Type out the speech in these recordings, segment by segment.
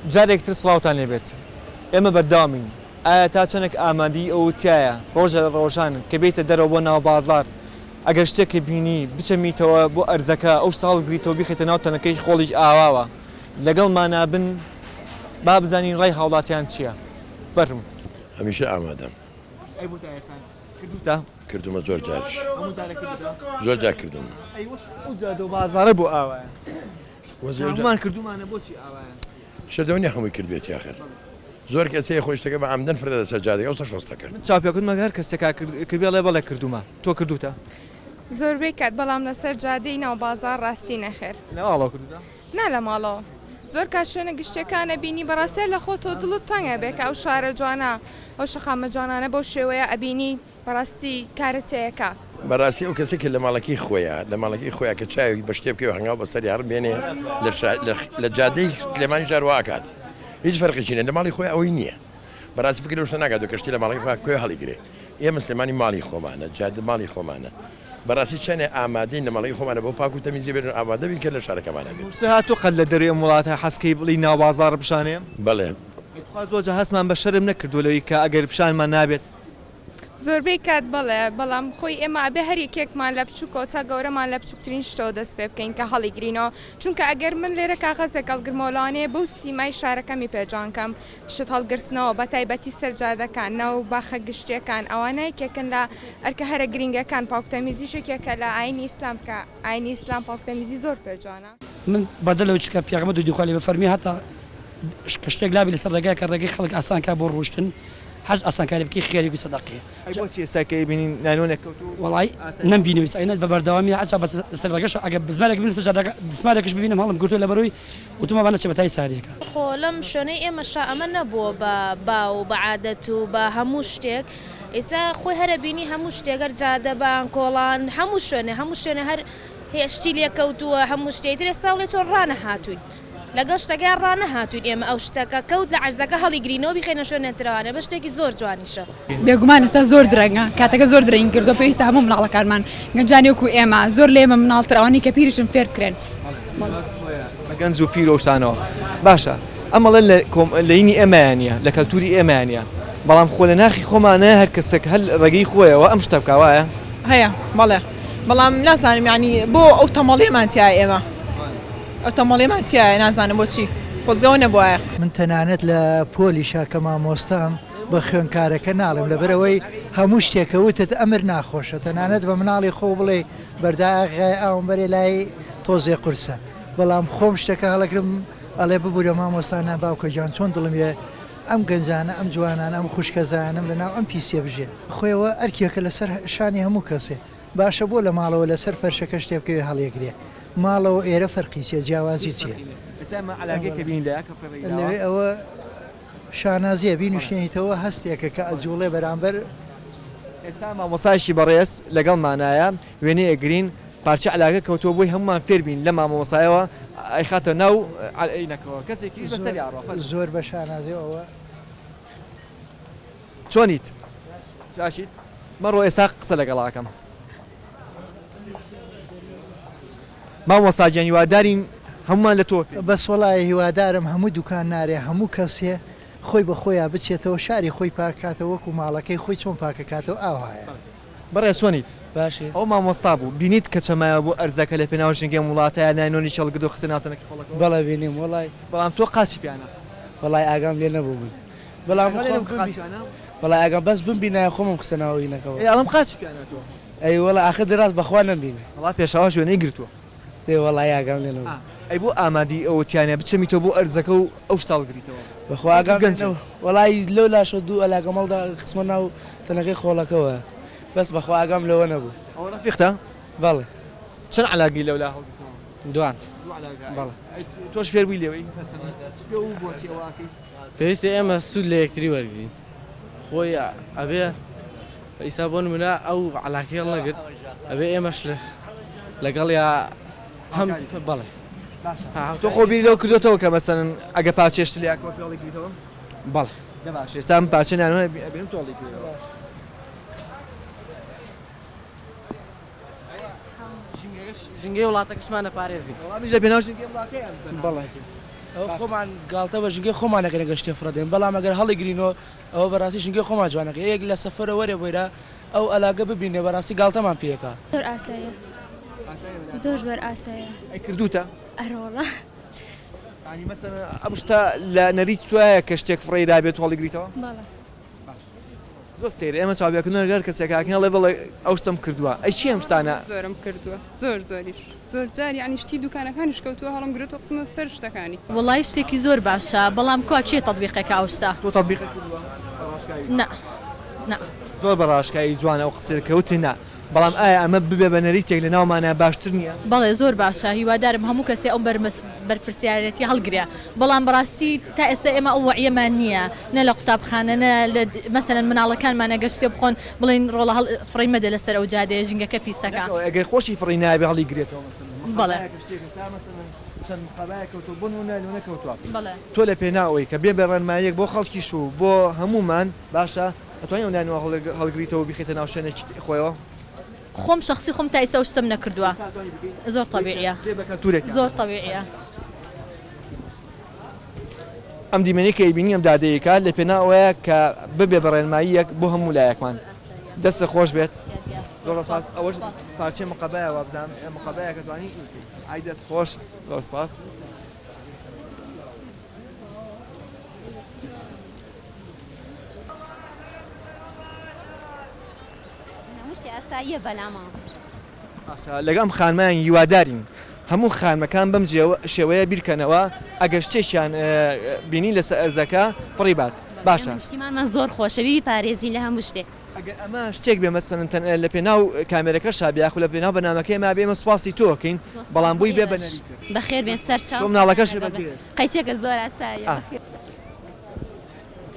جارێک تر سڵاوتان لێبێت ئێمە بەردەوامین ئایا تا چەندێک ئامادەیی ئەوە تیایە ڕۆژە لە ڕۆژان کە بێیتە دەرەوە بۆ ناو بازاڕ ئەگەر شتێکت بینی بچەمیتەوە بۆ ئەرزەکە ئەو شتە هەڵگریتەوە بیخەیتە ناو تەنەکەی خۆڵی ئاواوە لەگەڵمانا بن با بزانین ڕای هاوڵاتیان چییە فەرموون. هەمیشە ئامادەم. ئەی بۆ تا ئێستا کردووتە؟ کردوومە زۆر جاریش. هەموو جارێک کردووتە؟ زۆر جار کردوومە. ئەی ئەو جادە و بازاڕە بۆ ئاوایە؟ هەموومان کردوومانە بۆچی ئاوایە؟ شەردەوە نیە هەمووی کردبێتی ئاخر زۆر کەس هەیە خۆی شتەکە بە عەمدەن فرە لەسەر جادەکە ئەوسا شۆستەکە. من چاوپێکەوتم مەگەر هەر کەسێکا کردبێ ئەڵێ بەڵێ کردوومە تۆ کردووتە؟ زۆربەی کات بەڵام لەسەر جادەی ناو بازاڕ ڕاستی نەخێر. لە ماڵەوە کردووتە؟ نا لە ماڵەوە زۆر کات شوێنە گشتیەکان ئەبینی بەڕاستی هەر لە خۆتەوە دڵت تەنگ ئەبێ کە ئەو شارە جوانە ئەو شەقامە جوانانە بەو شێوەیە ئەبینی بەڕاستی کارت تێیەکا. بەڕاستی ئەو کەسەی کە لە ماڵەکەی خۆیا لە ماڵەکەی خۆیا کە چاوێک بە شتێ بکەوێ هەنگاو بە سەریا ڕبێنێ لە شا لە لە جادەی سلێمانی شار وا ئەکات هیچ فەرقێکی نیە لە ماڵی خۆیا ئەوەی نیە بەڕاستی فکر لەو شتە ناکاتەوە کە شتێ لە ماڵەکەی خۆیا بکەوێ هەڵیگرێ ئێمە سلێمانی ماڵی خۆمانە جادە ماڵی خۆمانە بەڕاستی چەنێ ئامادەین لە ماڵەکەی خۆمانە بۆ پاک و تەمیزی بێت ئامادە بین کە لە شارەکەمانە بێت. زۆر هاتوو قەت لە دەرەوەی ئەم وڵاتە حەز کەی بڵێی ناو بازاڕ پیشانێ؟ بەڵێ. ئەی توخوا زۆر جار هەستمان بە شەرم نەکردووە لەوەی کە ئەگەر پیشانمان نابێت؟ زۆربەی کات بەڵێ، بەڵام خۆی ئێمە ئەبێ هەر یەکێکمان لە بچووکەوە تا گەورەمان لە بچووکترین شتەوە دەست پێ بکەین کە هەڵیگرینەوە، چونکە ئەگەر من لێرە کاغەزێک هەڵگرمەوە لەوانەیە بەو سیمای شارەکەمی پێ جوان کەم، شت هەڵگرتنەوە بە تایبەتی سەر جادەکان، ناو باخە گشتیەکان ئەوانە یەکێکن لە ئەرکە هەرە گرینگەکان، پاکوتەمیزیش یەکێکە لە ئاینی ئیسلام کە ئاینی ئیسلام پاکوتەمیزی زۆر پێ جوانە. من بەدە لەوەی چونکە پێغەمبەر دروودی خوای لێ بێ فەرمی هەتا کە شتێک لابی لەسەر ڕێگای کە ڕێگەی خەڵک ئاسان کا بۆ ڕۆشتن هەر ئاسانکاری بکەی خێرێک و سەدەقەیە. ئەی بۆچی ئێستا کە ئەیبینین نایلۆنێک کەوت و وەڵای ئاسایی. نەمبینیوە ئێستا ئەگەر بە بەردەوامی حەتا بە لەسەر ڕێگەش ئەگەر بزمارێک ببینم لەسەر جادەکە بسمارێکش ببینم هەڵم گرتووە لەبەرئەوەی وتومە با نەچێ بە تای ساریەکە. خۆ لەم شوێنەی ئێمەشا ئەمە نەبووە بە باو و بە عادەت و بە هەموو شتێک ئیستا خۆی هەر ئەبینی هەموو شتێک هەر جادە بان کۆڵان هەموو شوێنێ هەموو شوێنێ هەر هێ شتی لێ کەوتووە هەموو شتێ ئیتر ئێستا بڵێ چۆن ڕانەهاتووین لەگەڵ شتەکەیا ڕانەهاتووین ئێمە ئەو شتەکە کەوت لە عەرزەکە هەڵیگرینەوە بیخەینە شوێنێ ترەوانێ بەس شتێکی زۆر جوانیشە. بێگومان ئێستا زۆر درەنگە کاتەکە زۆر درەنگ کردووە پێویستە هەموو مناڵەکانمان گەنجانی وەکو ئێمە زۆر لە ئێمە مناڵتر ئەوانەی کە پیریشن فێر بکرێن. بە گەنج و پیر و ئەو شتانەوە باشە ئەم ئەڵێ لە کۆم لەینی ئێمەیان نییە لە کەلتوری ئێمەیان نییە بەڵام خۆ لە ناخی خۆمانە هەر کەسێک هەر ڕێگەی خۆیەوە ئەم شتە بکا وایە؟ هەیە بەڵێ بەڵام نازانم یانی بۆ ئەو تەمەڵیەمان تیایە ئێمە ئەو تەمەڵیەمان تیایە نازانم بۆچی خۆزگە ئەوە نەبوایە. من تەنانەت لە پۆلیشا کە مامۆستام بە خوێنکارەکە ناڵێم لەبەرئەوەی هەموو شتێک کە وتت ئەمر ناخۆشە تەنانەت بە مناڵی خۆو بڵێی بەردە ئاوم بەرێ لای تۆزێ قورسە بەڵام خۆم شتەکە هەڵەگرم ئەڵێ ببورە مامۆستا نا باوکە گیان چۆن دڵم یە ئەم گەنجانە ئەم جوانانە ئەم خوشکەزایانەم لەناو ئەم پیسیە بژێن خۆیەوە ئەرکێکە لەسەر شانی هەموو کەسێ باشە بۆ لە ماڵەوە لەسەر فەرشەکە شتێ بکەوێ هەڵیەگرێ ماڵەوە ئێرە فەرقی چیە جیاوازی چیە لەوێ ئەوە شانازیە بینوشتێنیتەوە هەستێکە کە ئەجوڵێ بەرامبەر. ئێستا مامۆستایەکی بەڕێز لەگەڵمانایە وێنەی ئەگرین پارچە عەلاگە کەوتووە بۆی هەموومان فێر بین لەم مامۆستایەوە ئەیخاتە ناو عەینەکەوە کەسێکیش بەسەریا ئەڕوا فەرموو. زۆر بە شانازیەوە ئەوە. چۆنیت باشیت مەڕۆ ئێستا قسە لەگەڵا ئەکەم. مامۆستا گیان هیوادارین هەموومان لە تۆوە فێر بین. بەس وەڵای هیوادارم هەموو دوکان نارێ هەموو کەسێ خۆی بە خۆیا بچێتەوە شاری خۆی پاک کاتەوە وەکو ماڵەکەی خۆی چۆن پاکەکاتەوە ئاوهایە. بەڕێز چۆنیت؟ باشی. ئەوە مامۆستا بوو بینیت کە چەمایەوە بۆ ئەرزەکە لە پێناو ژینگەی ئەم وڵاتەیا نایلۆنێکی هەڵگرت و خستە ناو تەنەکە خۆڵەکەوە؟ بەڵێ بینیم وەڵای. بەڵام تۆ قاچی پیانە. وەڵای ئاگام لێ نەبوو من. بەڵام ئاگات لێ خۆم نەبوو کە بمبی قاچی پیانە؟ وەڵای ئاگام بەس بمبینایە خۆمم خستە ناو هینەکەوە. ئێ ئەڵێم قاچی پیانە تۆ. ئەی وەڵا ئاخر دە ڕاست بەخوا نەمبینی. وەڵا پێشەواش وێنەی گرتووە. دەی وەڵای ئاگام لێ نەبوو. ئەی بۆ ئامادەی ئەوە تیانە بچەمیتەوە بۆ ئەرزەکە و ئەو شتە هەڵگریتەوە؟ بەخوا ئاگام لێ نەبوو. وەڵای لەو لاشەوە دوو ئەلاگەمەڵدا خستمە ناو تەنەکەی خۆڵەکەوە بەس بەخوا ئاگام لەوە نەبوو. ئەوە ڕەفیقتە؟ بەڵێ. چەند عەلاگەی لەولا هەڵگرتەوە؟ دوان. دوو عەلاگە. بەڵێ. ئەی تۆش فێر بووی لێوەی؟ مەسەلەن پێ و بۆچی ئەوە ئەکەی؟ پێویستە ئێمە سوود لە یەکتری وەرگرین خۆی ئەبێ ئیسا بۆ نمونە ئەو عەلاکەی هەڵنەگرت ئەبێ ئێمەش لەگەڵیا هەم بەڵێ تۆ خۆ بیری لەوە کردۆتەوە کە مەسەلەن ئەگە پارچەیە شت لێ کەوت هەڵی گریتەوە؟ بەڵێ. دە باشە ئێستا من پارچە نانەوە ئەبینم تۆ هەڵی گریتەوە. ژینگەی وڵاتەکەشمان ئەپارێزین. وەڵامیش لە پێناو ژینگەی وڵاتەیە. بەڵێ. ئەوە خۆمان گاڵتە بە ژینگەی خۆمان ئەکەین ئەگەر شتێ فڕە دەین بەڵام ئەگەر هەڵیگرینەوە ئەوە بەڕاستی ژینگەی خۆمان جوان ئەکەین یەک لە سەفەرە وەرێ بۆیرا ئەو ئەلاگە ببینێ بەڕاستی گاڵتەمان پێ ئەکا. زۆر ئاسایە زۆر زۆر ئاسایە. ئەی کردوتە؟ ئەرەوەڵا. یانی مەسەلەن ئەم شتە لە نەریت توایە کە شتێک فڕێی دابێت و هەڵیگریتەوە؟ بەڵێ. زۆر سەیرە ئێمە چاوپێکەوتن لەگەر کەسێک ئەکەین ئەڵێ بەڵێ ئەو شتەم کردووە ئەی چی ئەم شتانە؟ زۆرم کردووە زۆر زۆریش زۆر جار یانی شتی دوکانەکانیش کەوتووە هەڵم گرتووە خستمە سەر شتەکانی. وەڵایی شتێکی زۆر باشە بەڵام کوا کێ تەتبیقەکا ئەو شتە؟ تۆ تەتبیقت کردووە بە ڕاشکاوی؟ نا نا. زۆر بە ڕاشکاوی جوانە ئەو قسەیە کە وتی نا بەڵام ئایا ئەمە ببێ بە نەریتێک لە ناومانا باشتر نییە؟ بەڵێ زۆر باشە هیوادارم هەموو کەسێ ئەو بەرپرسیارێتیە هەڵگرێ بەڵام بەڕاستی تا ئێستا ئێمە ئەو وەعیەمان نییە نە لە قوتابخانە نە لە مەسەلەن مناڵەکانمان ئەگەر شتێ بخۆن بڵێین ڕۆڵە هەڵ فڕێی مەدە لەسەر ئەو جادەیە ژینگەکە پیسەکە. نەک ئەوەی ئەگەر خۆشی فڕێی نابێ هەڵی گرێتەوە مەسەلەن بەڵێ. مقەبایەکە شتێک ئێستا مەسەلەن چەند مقەبایەک کەوتووە بۆ نموونە لۆنە کەوتووە بەڵێ. تۆ لە پێناو ئەوەی کە بێ بە ڕێنماییەک بۆ خەڵکیش و بۆ هەموومان باشە ئەتوانی ئەو نانەوە هەڵگریتەوە و بیخەیتە ناو شوێنێکی خۆیەوە؟ خۆم شەخسی خۆم تا ئیستا ئەو شتەم نەکردووە زۆر تەبیعیە زۆر تەبیعیە. ئەم دیمەنەی کە ئەیبینی ئەم دادەیە کات لە پێناو ئەوەیە کە ببێ بە ڕێنماییەک بۆ هەموو لایەکمان. دەستت خۆش بێت. زۆر سپاس. ئەوەش پارچەی مقەبایە وابزانم مقەبایە کە توانی ئای دەست خۆش زۆر سپاس. هەموو شتێ ئاساییە بەلامەوە. باشە لەگەڵ ئەم خانمەیان هیوادارین هەموو خانمەکان بەم شێوەیە بیرکەنەوە ئەگەر شتێکیان بینی لەسەر ئەرزەکە فڕی بات باشە. نیشتیمانمان زۆر خۆشە بیپارێزین لە هەموو شتێک. ئەگەر ئەمە شتێک بێ مەسەلەن تەنیا لە پێناو کامێرەکەشا بێ یاخود لە پێناو بەرنامەکەی ئێمە بێ ئێمە سوپاسی تۆ ئەکەین بەڵام بۆی بێ بە نەریتر. بەخێر بێن سەرچاو. تۆ مناڵەکەشت بەجێ هێشت. قەیچەکە زۆر ئاساییە.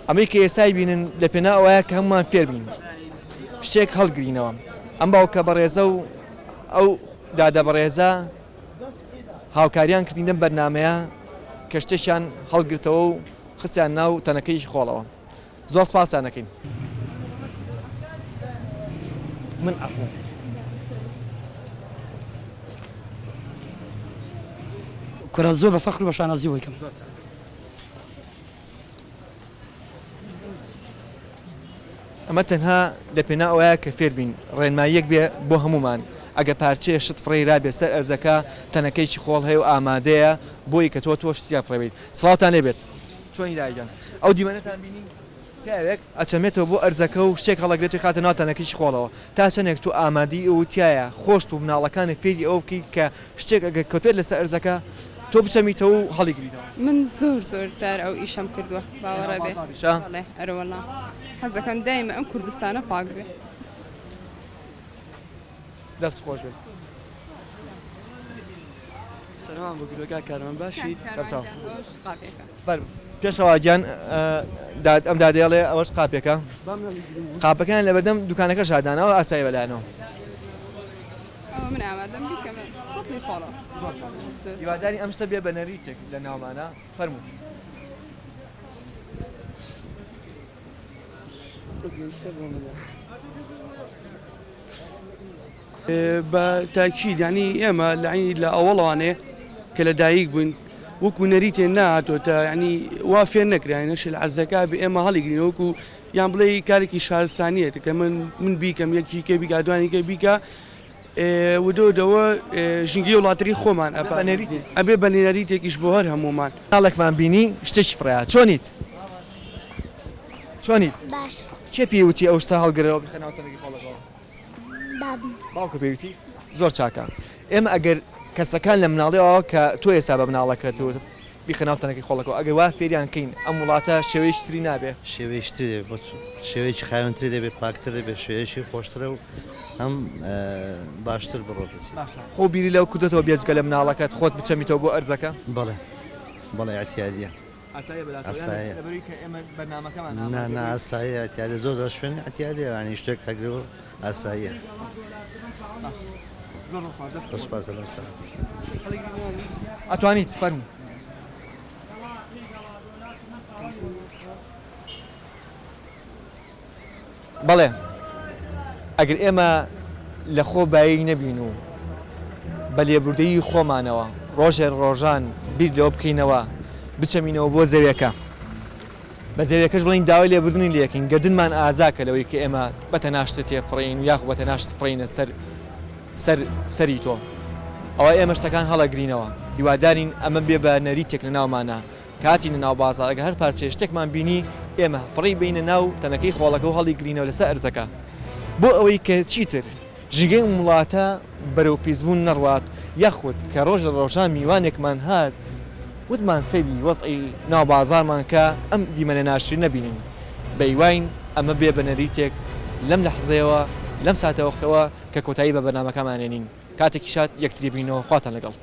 ئەمەی کە ئێستا ئەیبینن لە پێناو ئەوەیە کە هەموومان فێر بین شتێک هەڵگرینەوە. ئەم باوکە بەڕێزە و ئەو دادە بەڕێزە هاوکاریان کردین لەم بەرنامەیە کە شتێکیان هەڵگرتەوە و خستیان ناو تەنەکەی خۆڵەوە. زۆر سپاستان ئەکەین. من عەفوو. کورە زۆر بە فەخر و بە شانازی بۆی کەم. ئەمە تەنها لە پێناو ئەوەیە کە فێر بین، ڕێنماییەک بێ بۆ هەموومان، ئەگەر پارچەیە شت فڕێی رابێ سەر ئەرزەکە، تەنەکەیەکی خۆڵ هەیە و ئامادەیە بۆی کە تۆ تۆش تیا فڕێ بەیت. سڵاوتان لێ بێت. چۆنی دایە گیان؟ ئەو دیمەنەتان بینی؟ پیاوێک ئەچەمێتەوە بۆ ئەرزەکە و شتێک هەڵەگرێت و ئەیخاتە ناو تەنەکەیەکی خۆڵەوە. تا چەندێک تۆ ئامادەی ئەوە تیایە خۆشت و مناڵەکانت فێری ئەوە بکەیت کە شتێک ئەگەر کەوتبێت لەسەر ئەرزەکە تۆ بچەمیتەوە و هەڵیگریتەوە. من زۆر زۆر جار ئەو ئیشەم کردووە باوەڕە بێ. بەڵێ ئەرەوەڵا حەزەکەم دایمە ئەم کوردستانە پاک بێ. دەست خۆش بێت. سەلام بۆ گرۆ کاک کاروان باشیت؟ سەرچاو. فەرموو. پێشەوا گیان ئەم دادەیە ئەڵێ ئەوەش قاپێکە قاپەکەیان لەبەردەم دوکانەکەشا داناوە ئاسایی بەلایانەوە. ئەوە من ئامادەم بیکەمە سەتڵی خۆڵەوە. زۆر چاکە. هیوادارین ئەم شتە بێ بە نەریتێک لە ناومانا. فەرموو. بە تاکید یانی ئێمە لە عینی لە ئەوەڵەوانێ کە لە دایک بووین وەکو نەریتێ نەهاتۆتە یانی وا فێر نەکراین نەشل عەرزەکە بێ ئێمە هەڵیگرین وەکو یان بڵێ کارێکی شارستانیەت کە من من بیکەم یەکی کە بیکا دوانی کە بیکا ودۆ دەوە ژینگەی وڵاتەکەی خۆمان ئەبێ بە نەریتێکیش بۆ هەر هەموومان. مناڵێکمان بینی شتێکی فڕێیا چۆنیت؟ چۆنیت؟ باش. کێ پێی وتی ئەو شتە هەڵگرەوە بیخە ناو تەنەکەی خۆڵەکەوە؟ بابم. باوکە پێی وتی؟ زۆر چاکە. ئێمە ئەگەر کەسەکان لە مناڵیەوە کە تۆ ئێستا بە مناڵەکەت وت بیخە ناو تەنەکەی خۆڵەکەوە ئەگەر وا فێریان کەین ئەم وڵاتە شێوەیەکی تری نابێ؟ شێوەیەکی تری دەبێ بۆ شێوەیەکی خاوێنتری دەبێ پاکتر دەبێ شێوەیەکی خۆشترە و هەم باشتر بڕۆ دەچێت. باشە خۆ بیری لەو کردۆتەوە بێجگە لە مناڵەکەت خۆت بچەمیتەوە بۆ ئەرزەکە؟ بەڵێ بەڵێ ئیعتیادیە. ئاساییە بەلاتەوە یان ئاساییە. لەبەرئەوەی کە ئێمە بەرنامەکەمان نا نا ئامادە بووین؟ ئاساییە ئیعتیادیە زۆر زۆر شوێن ئیعتیادیە یانی شتێک هەگرە و ئاساییە. باشە زۆر زۆر سوپاس دەست زۆر سوپاس لەم سەلام. ئەتوانیت فەرموو. بەڵێ ئەگەر ئێمە لە خۆ بایی نەبین و بە لێبوردەیی خۆمانەوە ڕۆژێ ڕۆژان بیر لەوە بکەینەوە. بچەمینەوە بۆ زەویەکە بە زەویەکەش بڵێین داوای لێبوردنی لێکەین گەردنمان ئازاکە لەوەی کە ئێمە بە تەناشتە تێفڕین و یاخو بە تەناشت فڕینە سەر سەر سەری تۆ ئەوە ئێمە شتەکان هەڵەگرینەوە هیوادارین ئەمە بێ بە نەریتێک لە ناومانە کاتینە ناو بازاڕ ئەگەر هەر پارچەیە شتێکمان بینی ئێمە فڕێی بەینە ناو تەنەکەی خۆڵەکە و هەڵیگرینەوە لەسەر ئەرزەکە بۆ ئەوەی کە چیتر ژینگەی ئەم وڵاتە بەرەو پیسبوون نەڕوات یاخود کە ڕۆژ لە ڕۆژان میوانێکمان هات وتمان سەیری وەزعی ناو بازاڕمان کە ئەم دیمەنە ناشرینە بینین بەیواین ئەمە بێ بە نەریتێک لەم لەحزەیەوە لەم ساتەوەختەوە کە کۆتایی بە بەرنامەکەمان ێنین کاتێکی شاد یەکتری بینەوە خواتان لەگەڵ.